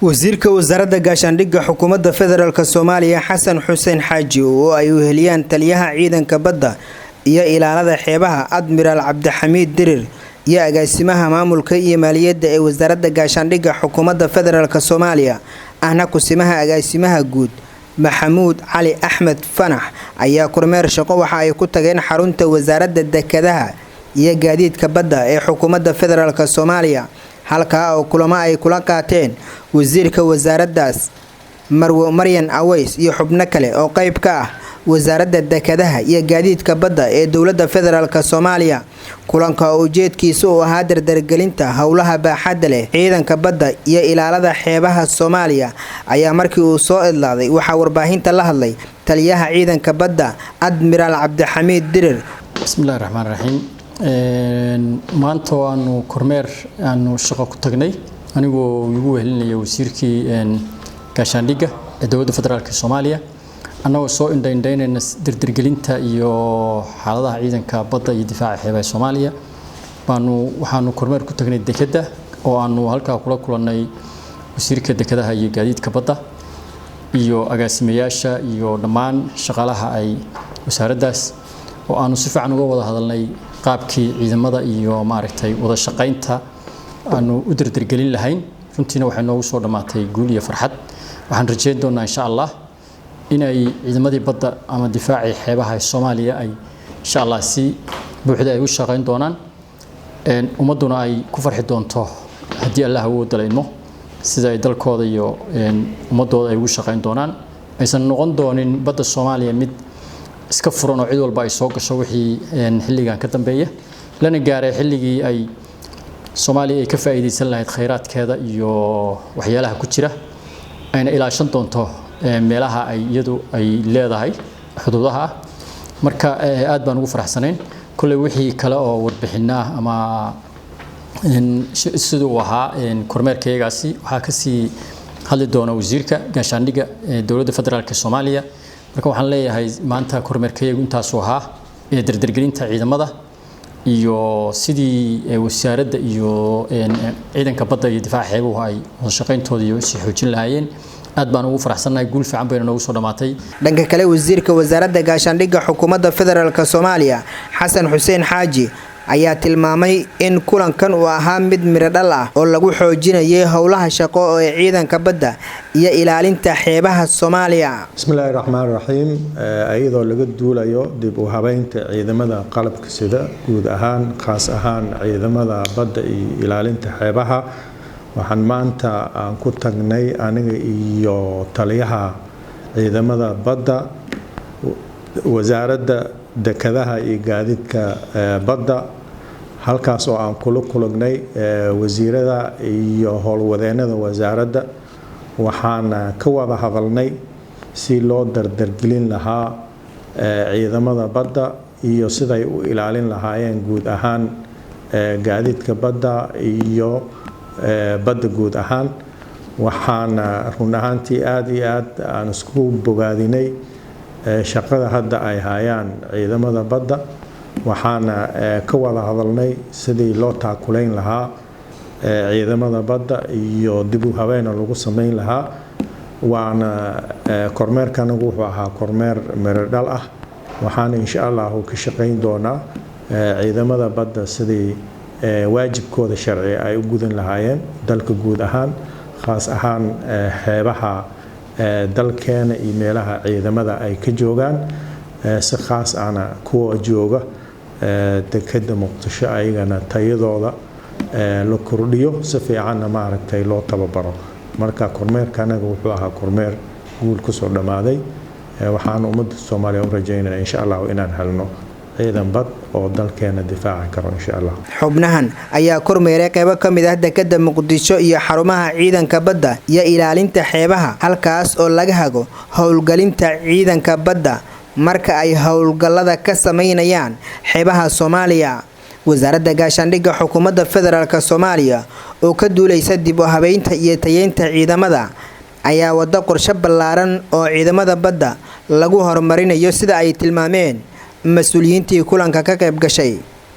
Wasiirka Wasaaradda Gaashaandhigga Xukuumadda Federaalk Soomaaliya Xasan Xuseen Xaaji oo ay weheliyaan taliyaha ciidanka badda iyo ilaalada xeebaha Admiraal Cabdixamiid Dirir iyo agaasimaha maamulka iyo maaliyadda ee Wasaaradda Gaashaandhigga Xukuumadda Federaalk Soomaaliya ahna kusimaha agaasimaha guud Maxamuud Cali Axmed Fanax ayaa kormeer shaqo waxa ay ku tageen xarunta Wasaaradda Dekedaha iyo Gaadiidka Badda ee Xukuumadda Federaalk Soomaaliya, halkaa oo kulamo ay kula qaateen wasiirka wasaaraddaas Marwo Maryan Aweys iyo xubno kale oo qayb ka ah Wasaaradda Dekedaha iyo Gaadiidka Badda ee Dowladda Federaalk Soomaaliya. Kulanka oo ujeedkiisu uu ahaa dardargelinta howlaha baaxadda leh ciidanka badda iyo ilaalada xeebaha Soomaaliya ayaa markii uu soo idlaaday waxaa warbaahinta la hadlay taliyaha ciidanka badda Admiraal Cabdixamiid Dirir. Bismillahi raxmaan raxiim. Maanta aanu kormeer aanu shaqo ku tagnay anigoo igu wehelinaya wasiirkii gaashaandhigga ee dowladda federaalk Soomaaliya, annagoo soo indhaindhaynayna dardargelinta iyo xaaladaha ciidanka badda iyo difaaca xeebaha Soomaaliya baanu waxaanu kormeer ku tagnay dekedda oo aanu halkaa kula kulannay wasiirka dekedaha iyo gaadiidka badda iyo agaasimayaasha iyo dhammaan shaqaalaha ay wasaaraddaas, oo aanu si fiican uga wada hadalnay qaabkii ciidamada iyo maaragtay wada shaqaynta aanu u dardargelin lahayn. Runtiina waxay noogu soo dhammaatay guul iyo farxad. Waxaan rajeyn doonaa insha Allah inay ciidamadii badda ama difaacii xeebaha Soomaaliya ay insha Allah si buuxda ay u shaqayn doonaan, ummadduna ay ku farxi doonto haddii Allah awood la idmo sida ay dalkooda iyo ummadooda ay ugu shaqayn doonaan, aysan noqon doonin badda Soomaaliya mid iska furan oo cid walba ay soo gasho wixii xilligan ka dambeeya, lana gaaray xilligii ay Soomaaliya ay ka faa'iideysan lahayd khayraadkeeda iyo waxyaalaha ku jira, ayna ilaashan doonto meelaha ay iyadu ay leedahay xuduudaha ah. Marka aad baan ugu faraxsanayn. Kolley wixii kale oo warbixin ah ama siduu uu ahaa kormeerkayagaasi waxaa kasii hadli doona wasiirka gaashaandhigga ee dowladda federaalk Soomaaliya. Marka waxaan leeyahay maanta kormeerkayagu intaasuu ahaa ee dardargelinta ciidamada iyo sidii wasaaradda iyo ciidanka badda iyo difaaca xeebuhu ay wada shaqayntooda iyo sii xoojin lahaayeen. Aad baan ugu faraxsannahay, guul fiican bayna noogu soo dhammaatay. Dhanka kale, wasiirka Wasaaradda Gaashaandhigga Xukuumadda Federaalk Soomaaliya Xasan Xuseen Xaaji ayaa tilmaamay in kulankan uu ahaa mid midho dhal ah oo lagu xoojinayay howlaha shaqo ee ciidanka badda iyo ilaalinta xeebaha Soomaaliya. Bismillaahi raxmaan raxiim. Iyadoo laga duulayo dib u habeynta ciidamada qalabka sida guud ahaan, khaas ahaan ciidamada badda iyo ilaalinta xeebaha, waxaan maanta aan ku tagnay aniga iyo taliyaha ciidamada badda Wasaaradda Dekedaha iyo Gaadiidka Badda, halkaas oo aan kula kulagnay wasiirada iyo howlwadeenada wasaaradda. Waxaana ka wada hadalnay si loo dardargelin lahaa ciidamada badda iyo siday u ilaalin lahaayeen guud ahaan gaadiidka badda iyo badda guud ahaan. Waxaana run ahaantii aada iyo aad aan isku bogaadinay shaqada hadda ay hayaan ciidamada badda. Waxaana ka wada hadalnay sidii loo taakulayn lahaa ciidamada badda iyo dib u habeena lagu sameyn lahaa. Waana kormeerkanagu wuxuu ahaa kormeer miro dhal ah. Waxaana insha Allahu ka shaqayn doonaa ciidamada badda sidii waajibkooda sharci ay u gudan lahaayeen dalka guud ahaan, khaas ahaan xeebaha dalkeena iyo meelaha ciidamada ay ka joogaan, si khaas ahna kuwa jooga dekeda Muqdisho ayagana tayadooda la kordhiyo, si fiicanna maaragtay loo tababaro. Marka kormeerka anaga wuxuu ahaa kormeer guul kusoo dhammaaday. Waxaan ummadda Soomaaliya u rajaynaya insha Allahu inaan helno ciidan bad oo dalkeena difaaci karo insha Allah. Xubnahan ayaa kormeeray qaybo ka mid ah dekeda Muqdisho iyo xarumaha ciidanka badda iyo ilaalinta xeebaha, halkaas oo laga hago howlgelinta ciidanka badda marka ay howlgallada ka sameynayaan xeebaha Soomaaliya. Wasaaradda Gaashaandhigga Xukuumadda Federaalk Soomaaliya oo ka duuleysa dib u habeynta iyo tayeynta ciidamada ayaa wada qorshe ballaaran oo ciidamada badda lagu horumarinayo, sida ay tilmaameen mas-uuliyiintii kulanka ka qayb gashay.